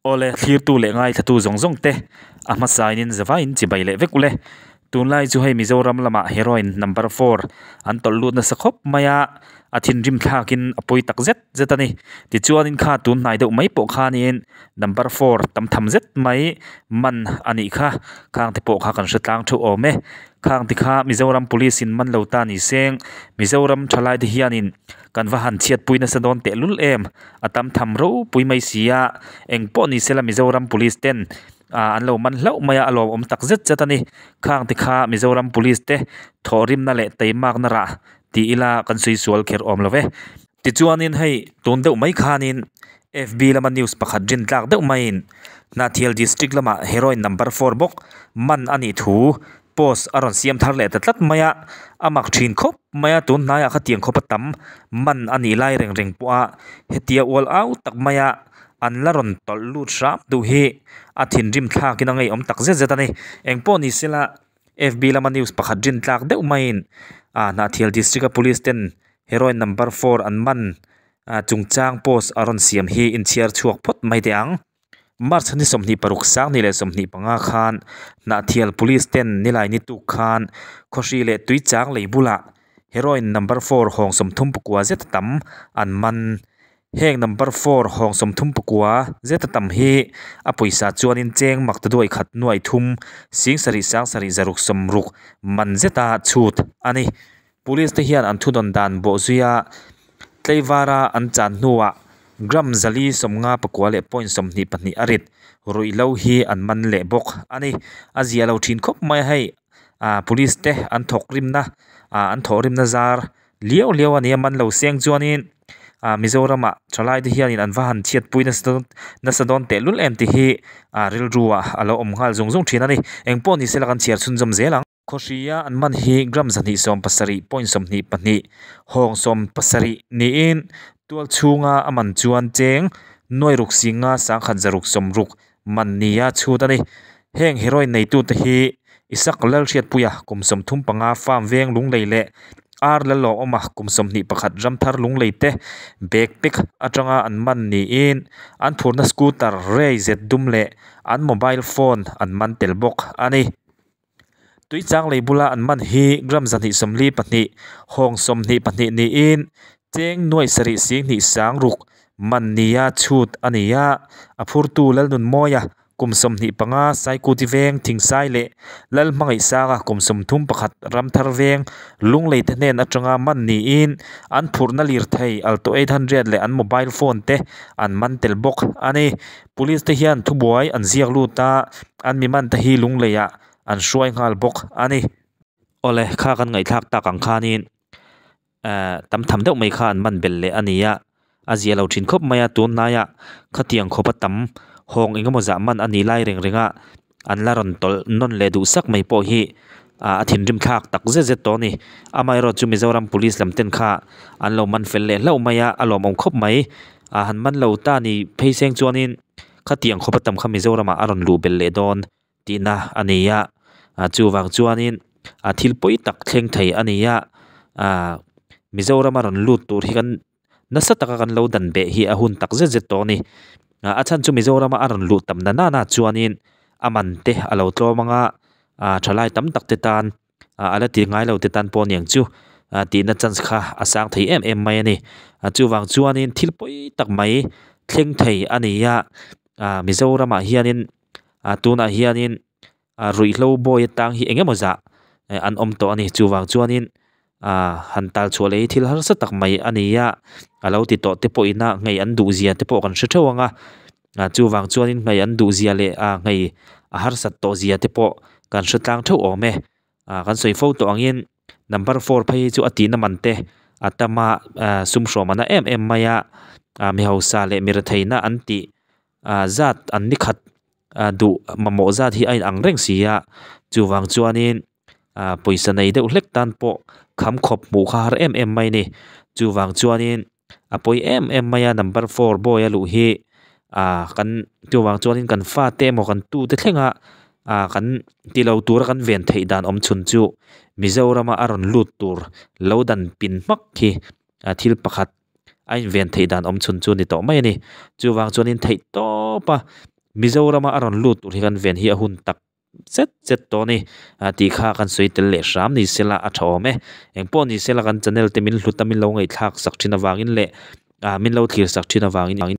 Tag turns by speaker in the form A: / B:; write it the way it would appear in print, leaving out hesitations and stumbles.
A: Awle, thlirtu leh ngaithlatu zawng zawng te a hmasain zavaiin chibai leh vek ule. Tunlai chu hei Mizoram lamah heroin number four an tawlh lut nasa khawp mai a, a thinrim thlakin a pawi tak zet zet a ni. Tichuanin kha tun hnai deuh mai pawh khanin number four tam tham zet mai man a nih kha. Khang te pawh kha kan hre tlang theuh awm e. Khang te kha Mizoram Police in man lo ta ni seng Mizoram thalai te hianin kan va han chhiatpui nasa dawn tehlul em. A tam tham ropui mai si a, eng pawh ni sela Mizoram Police ten ah an lo man hlauh mai a, a lawmawm tak zet zet a ni. Khang te kha Mizoram Police te thawhrimna leh teimakna rah tih ila kan sawi sual kher awm lo ve. Tichuanin hei tun deuh mai khanin FB lama news pakhat rin tlak deuh maiin Hnahthial District lamah heroin number four bawk man a nih thu Post a rawn siam thar leh ta tlat mai a, a mak thin khawp mai a, tun hnaiah khatiang khawpa tam man a nih lai reng reng pawh a, hetia ual au tak mai a, an la rawn tawlh lut hram duh hi a thinrim thlakin a ngeiawm tak zet zet a ni. Engpawh ni sela FB lama news pakhat rin tlak deuh maiin ah Hnahthial District a Police ten heroin number four an man chungchang post a rawn siam hi inchhiar chhuak phawt mai teh ang. March ni 26 sang ni leh 25 khan Hnahthial Police ten nilai ni tuk khan Khawhri leh Tuichang lei bulah heroin number four hawng 34 zet a tam an man. Heng number four hawng 34 zet a tam hi a pawisa chuanin cheng mak ta duai khat nuai thum sing sarih sang sarih zaruk sawmruk man zeta chhut a ni. Police te hian an thudawn dan bawhzuia tleivara an chan hnuah gram zali 54 leh point 22 a rit ruihhlo hi an man leh bawk a ni. A zia lo thin khawp mai a hei ah police te an thawk rimna ah an thawh rimna zar liau liau a ni a man lo seng chuanin ah Mizoramah thalai te hianin an va han chhiatpui nasa nasa dawn tehlul em tih hi ah rilru ah a lo awm nghal zung zung thin a ni. Engpawh ni sela kan chhiar chhunzawm zel ang. Khawhria an man hi gram 270 point 22 hawng 70 niin tual chhunga a man chuan cheng nuai ruk singa sangkhat zaruk sawmruk man nia chhut a ni. Heng heroin neitute hi Isak Lalhriatpuia kum 35 farm veng Lunglei leh R Lalawma kum 21 Ramthar Lunglei te backpack atanga an man niin an phurna scooter Ray zet dum leh an mobile phone an man tel bawk a ni. Tuichang lei bula an man hi gram 242 hawng 22 niin cheng nuai sarih sing hnih sang ruk man nia chhut a ni a, a phurtu Lalnun Mawia kum 25 Saikuti veng Thingsai leh Lalhmangaih Sanga kum 31 Ramthar veng Lunglei te hnen atanga man niin an phurna lir thei Alto 800 leh an mobile phone te an man tel bawk a ni. Police te hian thubuai an ziak lut a, an mi man te hi Lungleiah an hruai nghal bawk a ni. Awle, kha kan ngaihthlak tak ang khanin eh tam tham deuh mai kha an man bel leh a ni a, a zia lo thin khawp mai a, tun hnaiah khatiang khawpa tam hawng engemaw zah man a ni lai reng reng a, an la rawn tawlh nawn leh duh sak mai pawh hi a thinrim thlak tak zet zet tawh a ni. Amaherawhchu chu Mizoram Police lam ten kha an lo man fel leh hlauh mai a, a lawmawm khawp mai. A han man lo ta ni phei seng chuanin khatiang khawpa tam kha Mizoramah a rawn luh bel leh dawn tihna a ni a, chuvang chuanin a thil pawi tak thleng thei a ni a, ah Mizoram a rawn lut tur hi kan nasa taka kan lo dan beh hi a hun tak zet zet tawh a ni. A chhan chu Mizoram a rawn luh tam na nana chuanin a man te a lo tlawm anga ah thalai tam tak te tan a la ti ngai lo te tan pawh aniang chu tihna chance kha a sang thei em em mai a ni. Chuvang chuanin thil pawi tak mai thleng thei a ni a, ah Mizoramah hianin ah tunah hianin ah ruihhlo bawi atang hi eng emaw zah an awm tawh a ni. Chuvang chuanin ah han tal chhuah leh hi thil harsa tak mai a ni a, a lo ti tawh te pawh ina nghei an duh zia te pawh kan hre theuh ang a, ah chuvang chuanin nghei an duh zia leh ah nghei a harsat tawh zia te pawh kan hre tlang theuh awm e. Ah kan sawi fo tawh angin number four phei hi chu a tihna man te a tam a, ah sum hrawm a na em em mai a, ah mi hausa leh mi retheihna an tih ah zat an ni khat ah duh mamawh zat hi a inang reng si a, chuvang chuanin ah pawisa nei deuh hlek tan pawh kham khawp hmuh kha har em em mai a ni. Chuvang chuanin a pawi em em mai a number four boy a luh hi ah kan chuvang chuanin kan fate emaw kan tute thlenga ah kan ti lo tura kan ven theih dan awm chhun chu Mizorama a rawn lut tur lo dan pin hmak hi a thil pakhat a inven theih dan awm chhun chu a ni tawh mai a ni. Chuvang chuanin theih tawp a. Mizorama a rawn lut tur hi kan ven hi a hun tak zet zet tawh a ni tih kha kan sawi tel leh hram ni sela a tha awm e. Engpawh ni sela kan channel te min hlut a min lo ngaihthlak sak thin avangin leh ah min lo thlir sak thin avangin.